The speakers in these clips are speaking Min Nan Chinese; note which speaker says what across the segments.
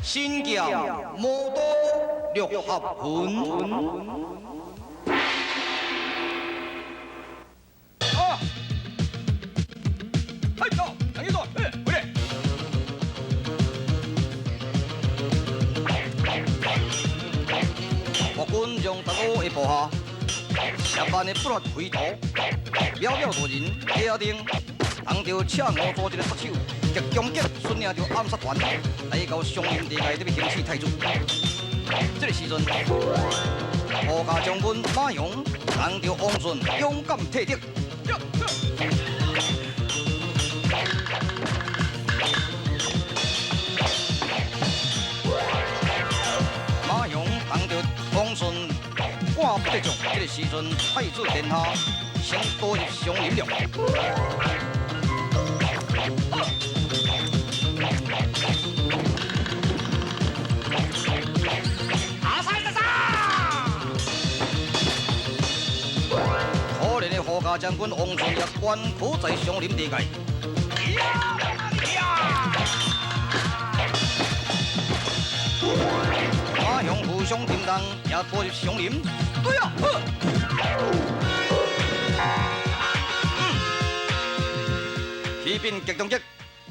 Speaker 1: 神剑魔刀六合拳。啊！嘿，走，杨一壮，哎，回来。国军将达鲁的部下，协办的不法匪徒，渺渺大人下定，当着赤五组织的杀手，极攻击孙领着暗杀团来到松林地界，伫欲行刺太子。这个时阵，护驾将军马雄当着王顺勇敢退敌。马雄当着王顺赶不得将，这个时阵太子殿下先躲入松林了。
Speaker 2: 阿三三三！
Speaker 1: 可怜的护驾将军王顺也悬苦在松林地界。马雄负伤沉重，也躲入松林。对啊，呵。起兵极中击，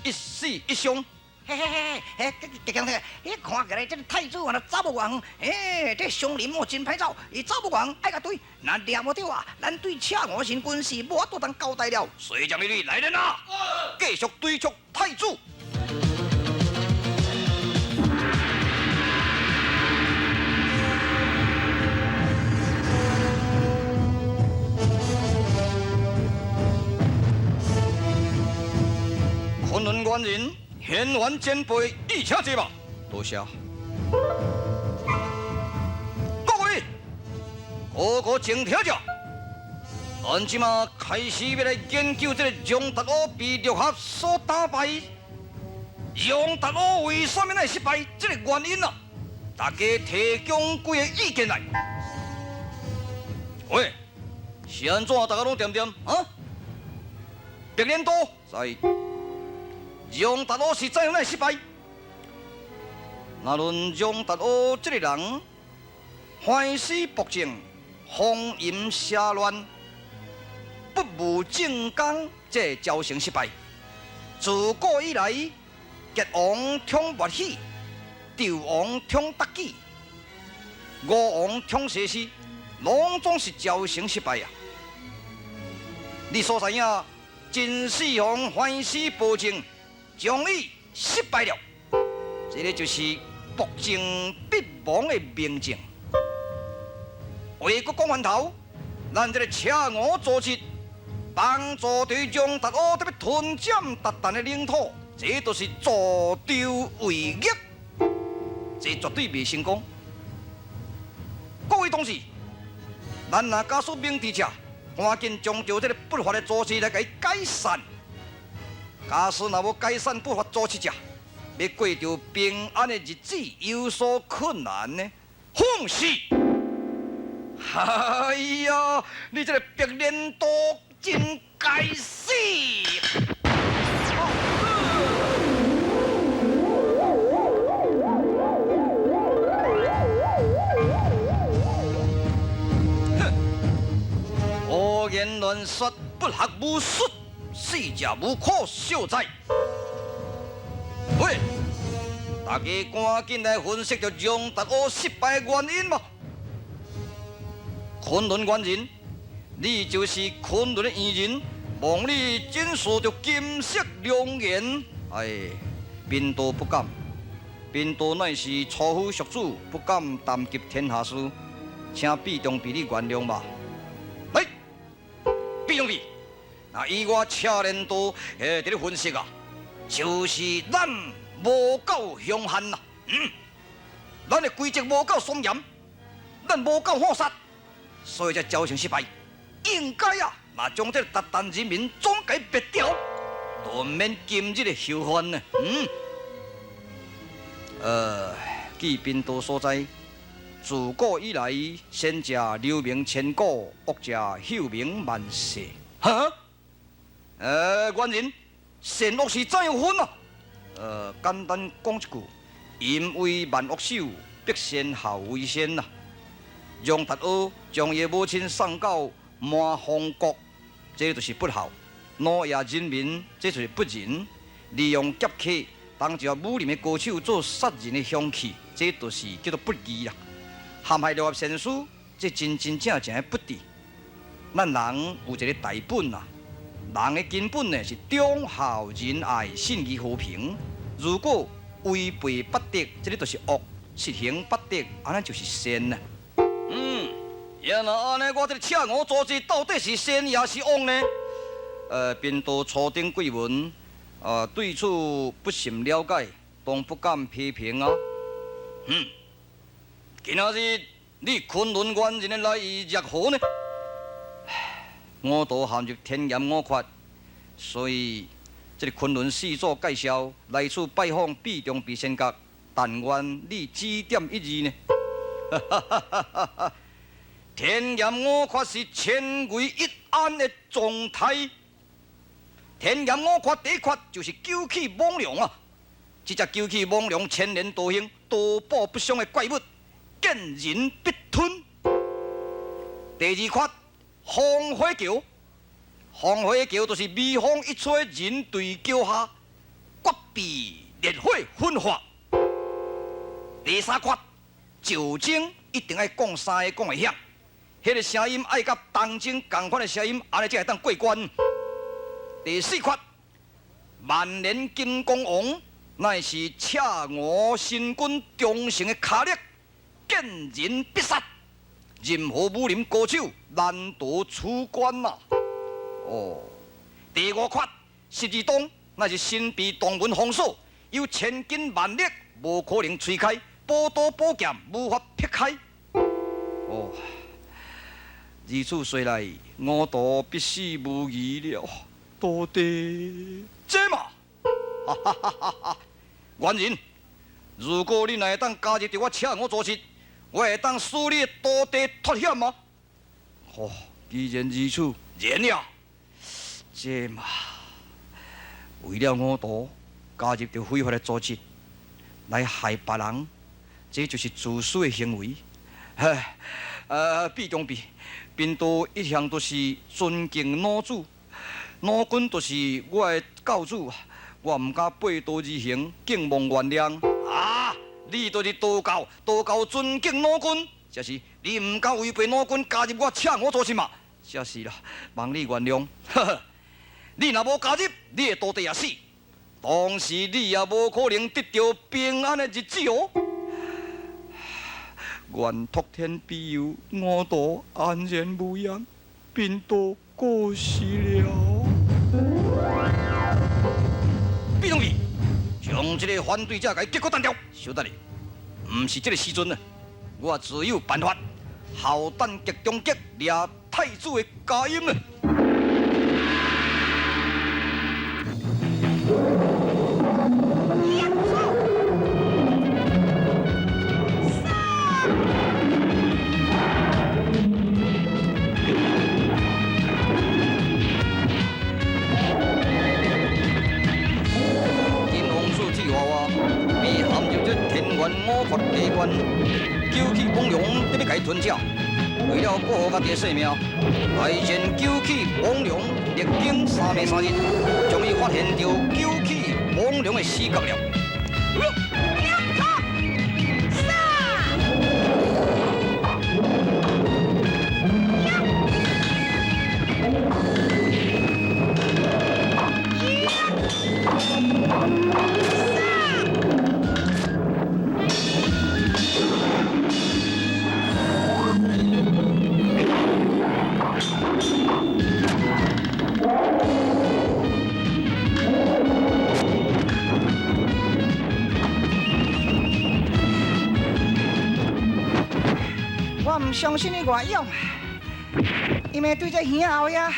Speaker 1: 一死一伤。
Speaker 2: 嘿嘿嘿，嘿，极强的，你看起来这个太子原来走无偌远，哎，这松林哦真歹走，伊走无偌远，爱共追，若掠无著啊，咱对赤五神军是无法度通交代了。
Speaker 1: 随将一来人啊，继续追逐太子。昆仑原人，轩辕前辈，你请坐吧。多谢。各位，个个静听着。咱这马开始欲来研究这个杨达乌被六合所打败，杨达乌为啥物会失败这个原因啊？大家提供几个意见来。喂，是按怎？大家拢恬恬啊？白莲多在。杨达乌是怎样来失败？若论杨达乌这个人，欢喜暴政，荒淫邪乱，不务正功，这造成失败。自古以来，结王统麦喜，纣王统妲己，吴王统西施，拢总是造成失败啊！你所知影，秦始皇欢喜暴政，将伊失败了，这个就是暴政必亡的明证。话阁讲完头，咱这个赤五组织帮助对杨达乌得欲吞占韃靼的领土，这就是助紂为虐，这绝对袂成功。各位同志，咱若假使明智者，赶紧将著这个不法的组织来共伊解散。假使若无解散不法组织者，欲过著平安的日子有所困难呢？放肆！哎呀，你这个白莲刀真该死！哼，胡言乱说，不学无术。死者无可惜哉！喂，大家赶紧来分析著杨达乌失败的原因吧。昆仑原人，你就是昆仑的猿人，望你展示著金色良言。哎，貧道不敢，貧道乃是粗夫俗子，不敢談及天下事，請畢中弼你原諒吧。來，畢中弼，那以我赤練道佇咧分析啊，就是咱無夠兇悍啦，咱的規則無夠森嚴，咱無夠狠殺，所以才招成失敗。應該啊，若將這個韃靼人民總共滅掉，都毋免今日的後患呢。據貧道所知，自古以來，善者留名千古，惡者休名萬世。哈？原人善惡是怎樣分啊？簡單講一句，淫為萬惡首，必先孝為先啦。楊達阿將伊母親送到蠻荒國，這就是不孝；奴役人民，這就是不仁；利用俠客當一個武林的高手做殺人的兇器，這就是叫做不義啦。陷害六合仙師，這真真正正的不智。咱人有一個大本啊，人的根本呢是忠孝仁愛信義和平。如果違背八德，這個就是惡；實行八德，按呢就是善啊。呀若按呢，我這個赤吳組織到底是善抑是惡呢？貧道初登貴門，對此不甚了解，當不敢批評啊。今仔日你崑崙原人的來意如何呢？我道陷入天嚴五訣，所以這個崑崙四祖介紹來此拜訪畢中弼仙閣，但願你指點一二呢。天嚴五訣是千危一安的狀態。天嚴五訣第一訣就是九氣猛龍啊！這隻九氣猛龍千年道行，多寶不傷的怪物，見人必吞。第二訣風火橋，風火橋就是微風一吹，人墜橋下，決被烈火焚化。第三訣石鐘一定愛講三个講會響，彼个聲音愛佮銅鐘仝款的聲音，按呢才會當過關。第四訣萬年金剛王，乃是赤吳神君忠誠的跤力，見人必殺，任何武林高手難逃此關啊！哦，第五訣十二洞，乃是神秘洞門封鎖，有千斤萬力，無可能摧開，寶刀寶劍無法劈開。哦，如此說來，我徒必死無疑了。徒弟，這嘛，哈哈哈哈哈！原人，如果你若會當加入佇我赤吳組織，我會當使你的徒弟脫險嗎？哦，既然如此，然了，這嘛，為了我徒加入著非法的組織來害別人，這就是自私的行為。唉，畢中弼，貧道一向都是尊敬老祖。老君就是我的教主，我毋敢背道而行，敬望原諒。啊！你就是道教，道教尊敬老君，這是你毋敢違背老君加入我赤吳組織嘛？這是啦，望你原諒。呵呵，你若無加入，你的徒弟也死，當時你也無可能得著平安的日子哦。願托天庇佑，我徒安然無恙，貧道過世了。畢中弼，將這个反對者共伊結果單掉。小等下，毋是這个時陣啊！我自有辦法，後等極中極掠太子的佳音啊！金王子鐵娃娃被陷入這天元五訣機關，九氣猛龍欲共伊吞食。為了保護家己的性命，大戰九氣猛龍歷經三暝三日，終於發現著九氣猛龍的死角了。
Speaker 2: 相信你偌勇，因為對這耳後遐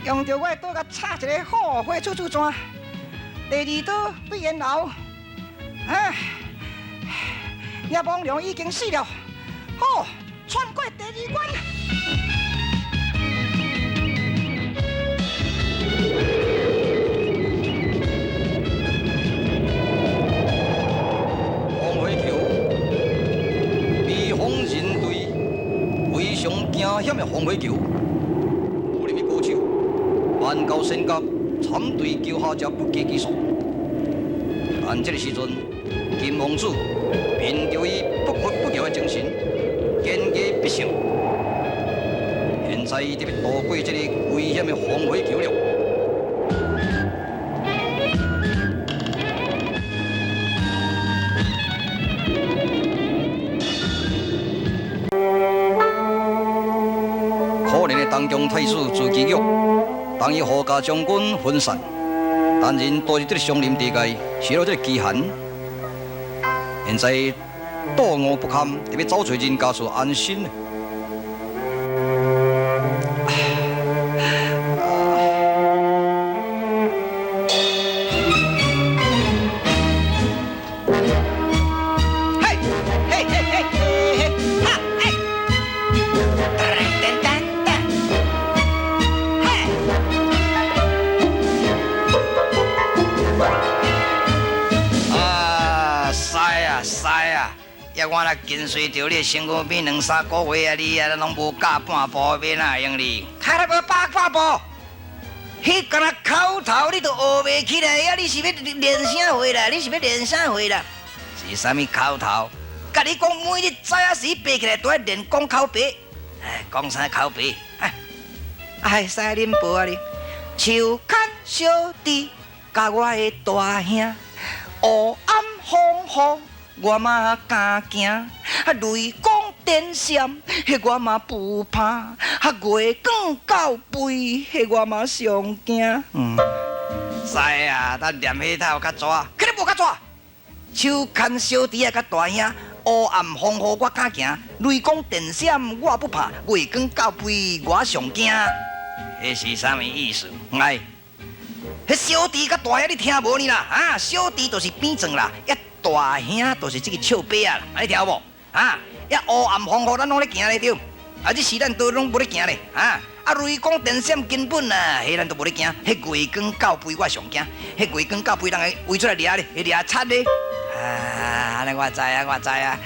Speaker 2: 用著我的刀共插一个好火處處鑽。第二刀對咽喉，啊，葉邦良已經死了。好，穿過第二關。
Speaker 1: 防火橋，威風人隊非常驚險的防火橋，武林的高手，萬高仙甲參對橋下者不計其數。但這个時陣，金王子憑著伊不屈不撓的精神，堅毅必勝。現在伊得欲渡過這个危險的防火橋了。可憐的東宮太子朱祁鈺，當伊護駕將軍分散，擔任多日這个松林地界，受了這个飢寒。現在肚餓不堪，得欲走揣人家厝安身。
Speaker 2: 嘿，嘿嘿嘿嘿，哈嘿，噔噔噔，嘿。啊，师啊师啊！抑我若跟随著你的身躯边两三个月啊，你啊攏無教半步，欲哪會用你？開了無百半步，彼敢若口頭你都學袂起來，啊！你是欲練啥貨啦？你是欲練啥貨啦？是啥物口頭？共你講，每日早時爬起來都愛練講口白。哎，講啥口白？哎，哎，師恁婆啊你，手牽小弟，佮我的大兄，黑暗風雨。我嘛敢行，啊雷公電閃，彼我嘛不怕，啊月光到背，彼我嘛上驚。嗯，師啊，咱念彼頭較逝，肯定無較逝。手牽小弟仔佮大兄，黑暗風雨我敢行，雷公電閃我不怕，月光到背我上驚。彼是啥物意思？哎，彼小弟佮大兄你聽無呢啦？啊，小弟就是變裝啦，一大兄就是這个笑柄啊，你聽有無？啊，遐黑暗風雨咱攏咧行咧對，啊，這時咱都攏無咧行咧，啊，啊雷公電閃根本啊，彼咱都無咧驚，彼月光到背我上驚，彼月光到背人會圍出來掠咧，會掠賊咧。啊，按呢我知啊，我知啊，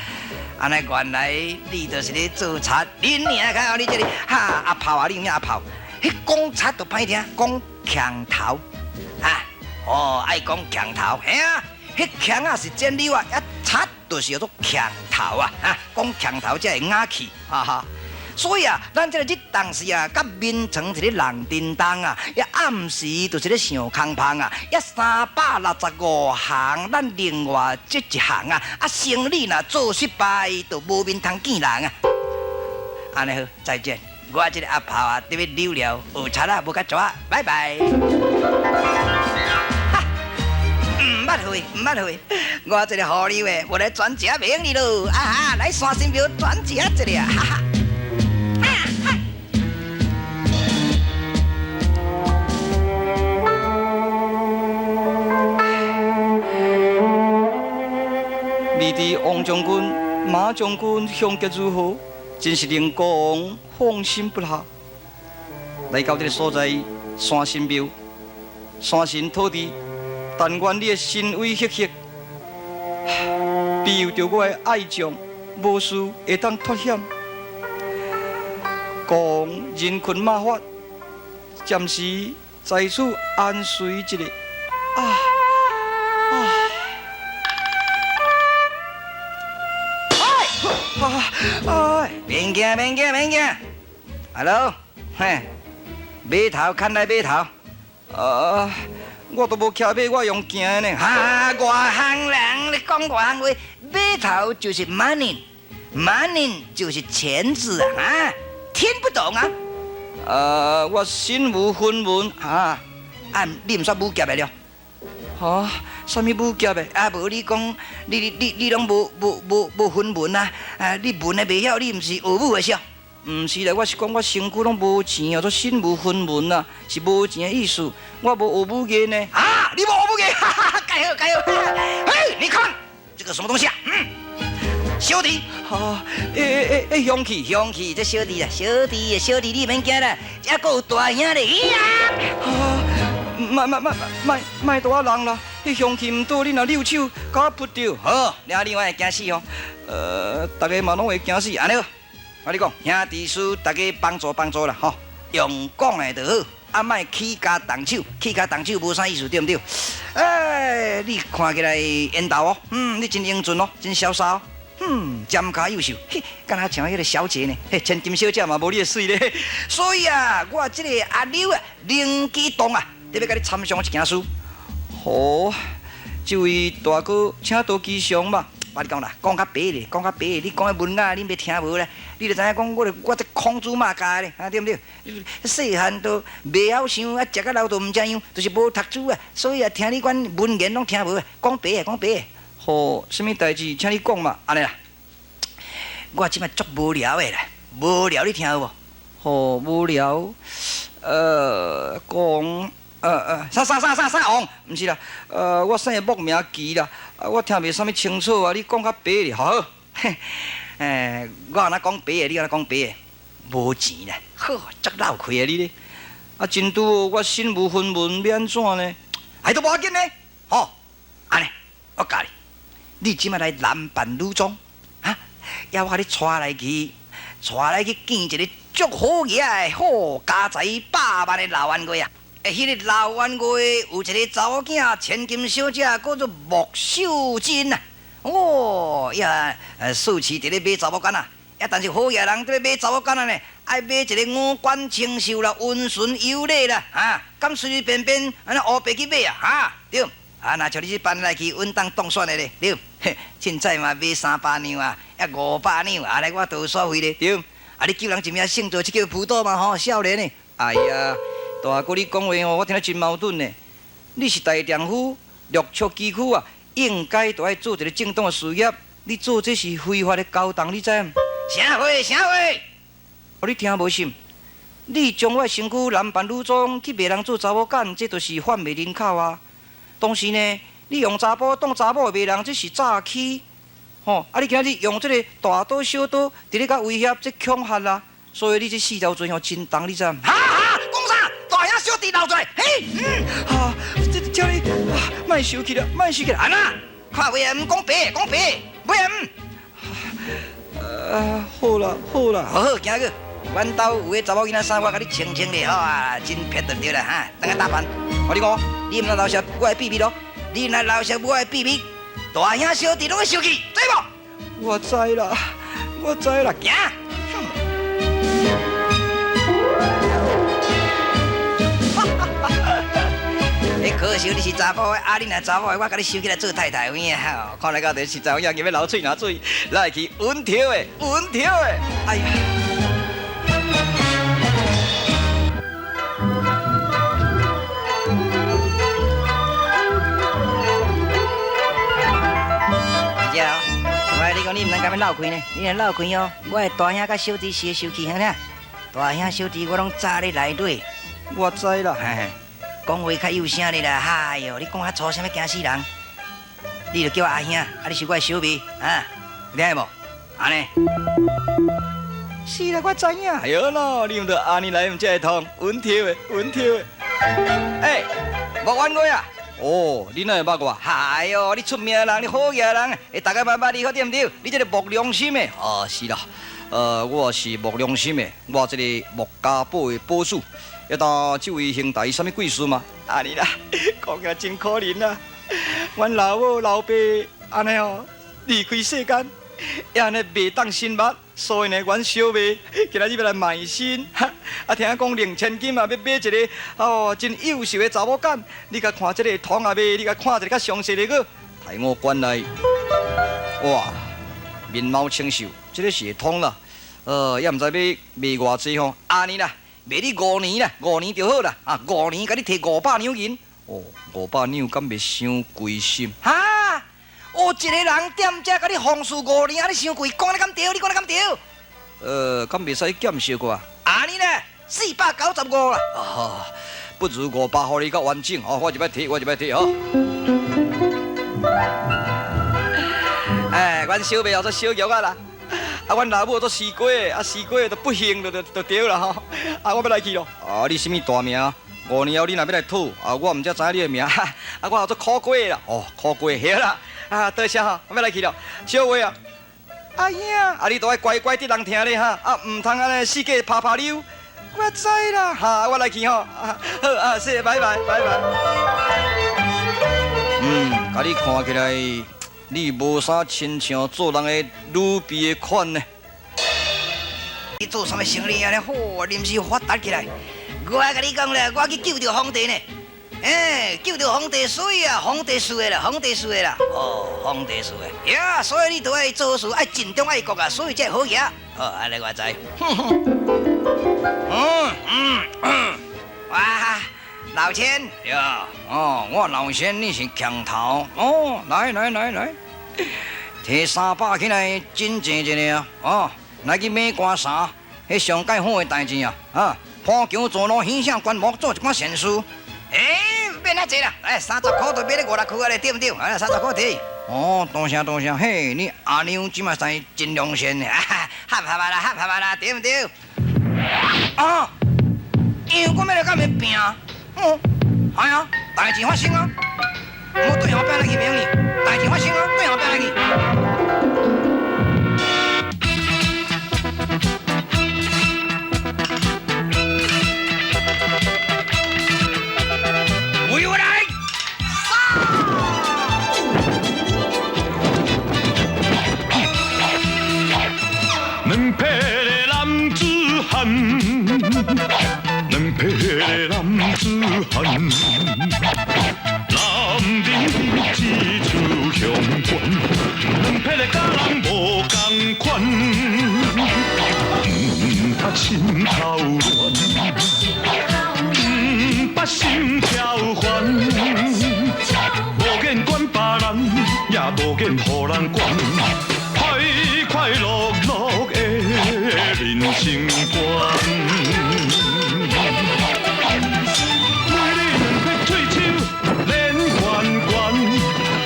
Speaker 2: 按呢原來你就是咧做賊，恁娘較你這个哈阿炮啊，你有影阿炮？彼講賊就歹聽，講強頭啊，哦，愛講強頭，嘿啊。彼強仔是戰友啊，一賊就是叫做強頭啊！啊，講強頭才會雅氣，哈哈。所以啊，咱這个日當時啊，佮眠床一个人叮當啊，抑暗時就是咧想空芳啊，抑365項，咱另外這一項啊，啊生理若做失敗，就無面通見人啊。按呢好，再見。我這个阿炮啊，得欲溜了，學賊啊，無較逝，拜拜。毋捌去，毋捌去，我這个好友的，我來轉食袂用你咯，啊哈，來山神廟轉食一下，哈哈。啊哈。
Speaker 1: 未知王將軍、馬將軍相結如何，真是令國王放心不下。來到這个所在，山神廟，山神土地。但願你的神威赫赫，庇佑著我的愛將，無事會當脫險。國王人困馬乏，暫時在此安睡一下。啊啊！
Speaker 2: 哎，哎，免驚免驚免驚。Hello，嘿，碼頭牽來碼頭。
Speaker 1: 啊！我都無騎馬，我用行的呢。
Speaker 2: 哈，外行人，你講外行話，碼頭就是 money，money 就是錢子啊，啊，聽不懂啊？
Speaker 1: 啊，我身無分文
Speaker 2: 啊，啊，你毋煞武俠的了？
Speaker 1: 哈？啥物武俠的？
Speaker 2: 啊，無你講，你攏無分文啊？啊，你文的袂曉，你毋是學武的是？
Speaker 1: 毋是啦，我是講我身軀攏無錢哦，做身無分文啊，是無錢的意思。我無學武藝呢。
Speaker 2: 啊，你無學武藝，哈哈，蓋好蓋好。嘿，你看這個什麼東西啊？嗯，小弟，
Speaker 1: 哈，欸欸欸，凶器
Speaker 2: 凶器，這小弟啊，小弟小弟，你免驚啦，這閣有大兄咧。呀，
Speaker 1: 啊，莫莫莫莫莫蹛我人啦，彼凶器毋對，你若溜手，共我撲著。
Speaker 2: 好，了你我會驚死哦。
Speaker 1: 逐家嘛攏會驚死，按呢好。
Speaker 2: 我你講，兄弟師，逐家幫助幫助啦，吼，用講的就好，啊，莫起跤動手，起跤動手無啥意思，對毋對？哎，你看起來緣投哦，嗯，你真英俊哦，真瀟灑哦，嗯，尖跤幼秀，嘿，敢若像彼个小姐呢，
Speaker 1: 嘿，千金小姐嘛無你的媠咧。
Speaker 2: 所以啊，我這個阿柳啊，靈機動啊，特別共你參詳一件事。
Speaker 1: 好，這位大哥，請多吉祥吧。
Speaker 2: 我你講啦，講較白咧，講較白，你講的文雅，恁袂聽無咧？你就知影講，我這孔子媽教的，啊對毋對？細漢都袂曉想，啊食甲老都毋知樣，就是無讀書啊，所以啊，聽你款文言攏聽無啊。講白的，講白的。
Speaker 1: 好，啥物代誌，請你講嘛。
Speaker 2: 按呢啦，我這擺足無聊的啦，無聊你聽有無？
Speaker 1: 好，無聊，講。
Speaker 2: 啥啥啥啥啥王？
Speaker 1: 毋是啦，我姓木名奇啦，啊，我聽袂啥物清楚啊，你講較白咧，好。
Speaker 2: 欸，我按怎講白的，你按怎講白的？無錢啦，好，足鬧開的你咧。
Speaker 1: 啊，真拄好，我身無分文，欲按怎呢？
Speaker 2: 哎，都無要緊呢，吼，按呢，我教你，你這擺來男扮女裝，哈，猶我共你帶來去，帶來去見一个足好額的，好家財百萬的老冤家啊！欸，彼个老冤家有一个查某囝，千金小姐，叫做穆秀珍啊。哦，呀，四处伫咧买查某囡仔，啊，但是好额人伫咧买查某囡仔呢，愛買一个五官清秀啦、溫順有禮啦，哈，敢隨隨便便按呢烏白去買啊，哈，對。啊，若像你這般來去穩當當選的咧，對。凊彩嘛買300兩啊，抑500兩，啊來我都有煞費咧，對。啊，你救人一命勝造七級浮屠嘛吼，少年的。
Speaker 1: 哎呀！大哥，你講話吼，我聽得真矛盾呢。你是大丈夫，六尺之軀啊，應該都愛做一个正當的事業。你做這是非法的勾當，你知毋？
Speaker 2: 啥話？啥話？
Speaker 1: 哦，你聽無是？你將我的身軀男扮女裝去賣人做查某囡，這就是販賣人口啊。同時呢，你用查埔當查某的賣人，這是詐欺。吼！啊，你今仔日用這个大刀小刀佇咧共威脅，這恐嚇啊！所以你這四條罪吼真重，你知毋？
Speaker 2: 哈哈，講啥？大兄小弟留出來，嘿，
Speaker 1: 嗯，啊，這請你，莫生氣啦，莫生氣啦，
Speaker 2: 按怎？看話啊，毋講白，講白，袂啊
Speaker 1: 毋？啊，好啦，好啦，
Speaker 2: 好好，行去。阮兜有个查某囡仔衫，我共你穿穿咧，好啊，真撇就對啦，哈。等下打扮，我你講，你毋通漏泄我的秘密咯，你若漏泄我的秘密，大兄小弟攏會生氣，知無？
Speaker 1: 我知啦，我知啦，
Speaker 2: 行。可惜你是查埔的，啊，你若查某的，我共你收起來做太太有影。
Speaker 1: 看來到底實在有影，欲流喙若水，來去穩妥的，穩妥的。哎呀！
Speaker 2: 姐哦，我你講你毋通共阮鬧開呢，你若鬧開哦，我的大兄佮小弟是會生氣，晓？大兄小弟我攏早咧內底。
Speaker 1: 我知啦，嘿嘿。
Speaker 2: 講話較幼聲咧啦，哎喲，你講較粗啥物驚死人？你就叫我阿兄，啊，你是我的小妹，啊，你聽無？按呢？
Speaker 1: 是啦，我知影。哎喲喏，你毋著按呢來毋才會通，穩妥的，穩妥的。
Speaker 2: 欸，莫冤家啊！
Speaker 1: 哦，你哪會捌我？
Speaker 2: 哎喲，你出名人，你好額人，欸，逐家嘛捌你好對毋對？你這个無良心的。
Speaker 1: 哦，是啦，我是無良心的，我這个穆家堡的堡主。抑當這位兄弟啥物貴事嘛？按呢啦，講起來真可憐啊！阮老母老爸按呢哦離開世間，也按呢袂當身物，所以呢，阮小妹今仔日欲來賣身。啊，聽講2000金啊，欲買一个哦真優秀的查某囡，你共看這个通啊袂？你共看一个較詳細的個。抬我關來，哇，面貌清秀，這个是會通啦。也毋知欲賣偌濟吼，
Speaker 2: 按呢啦。賣你5年啦，5年就好啦，啊，5年共你提500兩銀。
Speaker 1: 哦，500兩敢袂傷貴心？
Speaker 2: 哈！哦，一個人踮遮共你奉事5年，按呢傷貴，講得敢對？你講得敢對？
Speaker 1: 敢袂使減小可？
Speaker 2: 按呢咧，495啦。
Speaker 1: 啊，不如500，予你較完整。哦，我就欲提，我就欲提吼。哎，阮小妹叫做小玉仔啦。啊，阮老母做西瓜的，啊西瓜就不幸就著啦吼。啊，我欲來去囉。啊，你啥物大名？5年後你若欲來討，啊，我毋才知影你的名。啊，我叫做苦瓜啦。哦，苦瓜，好啦。啊，多謝吼，我欲來去囉。小話啊，阿兄，啊，你都愛乖乖佇人聽咧哈，啊，毋通按呢四界拍拍溜。我知啦，哈，我來去吼。好啊，謝謝，拜拜，拜拜。嗯，共你看起來，你無啥親像做人的女婢的款呢。
Speaker 2: 你做啥物生意按呢好，臨時發達起來。我共你講啦，我去救著皇帝呢。欸，救著皇帝，所以啊，皇帝輸的啦，皇帝輸的啦。哦，皇帝輸的。呀，所以你都愛做事，愛盡忠愛國啊，所以才會好額。哦，按呢我知。嗯，哇，老千呀，
Speaker 1: 哦，我老千，你是強頭哦，來來來來，提300起來，真濟一個啊，哦，來去買官衫，彼上蓋好的代誌啊，啊，鋪橋造路，興盛棺木，做一寡善事。
Speaker 2: 欸，免遐濟啦，哎，30箍就買咧50箍啊咧，對毋對？哎，30箍提。
Speaker 1: 哦，多謝多謝，嘿，你阿娘這馬算真良善的，
Speaker 2: 合合啊啦，合合啊啦，對毋對？啊，
Speaker 1: 因為我欲來敢會拼？哦，係啊，代誌發生啊，我對後壁來去明你，代誌發生啊，對後壁來去。
Speaker 2: 為我來，殺！
Speaker 3: 兩撇的男子漢，兩撇的男子漢，男人志出雄關，兩撇的佮人無仝款，毋捌心頭亂，毋捌心跳煩，無願管別人，也無願予人管，快快樂樂的人生觀。每日兩撇喙鬚練懸懸，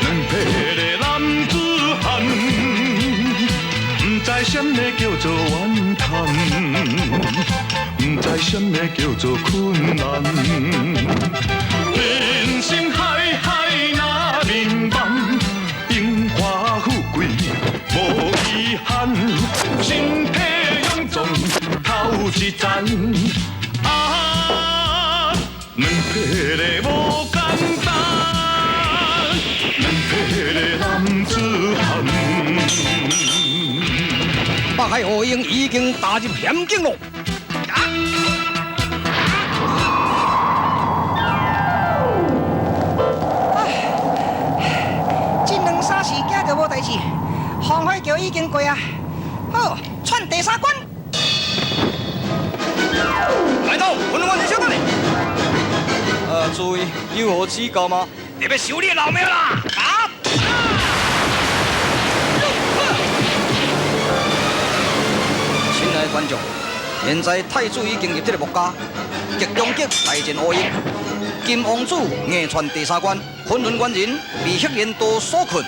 Speaker 3: 兩撇的男子漢，毋知啥物叫做怨嘆，毋知啥物叫做困難。人生海海若眠夢，榮華富貴無遺憾，身體勇壯頭一層。啊，兩撇的無簡單，兩撇的男子漢。
Speaker 1: 北海烏鷹已經踏入險境咯。
Speaker 2: 這兩三時驚就無代誌，風火橋已經過啊。好，串第三關。
Speaker 1: 來到，混亂的小等你。注意，有何指教嗎？
Speaker 2: 你欲收你老命啦！啊！
Speaker 1: 親愛的觀眾，現在太子已經入這个木家，極強極大戰烏鷹，金王子硬串第三關，混沌官人被黑鐮刀所困。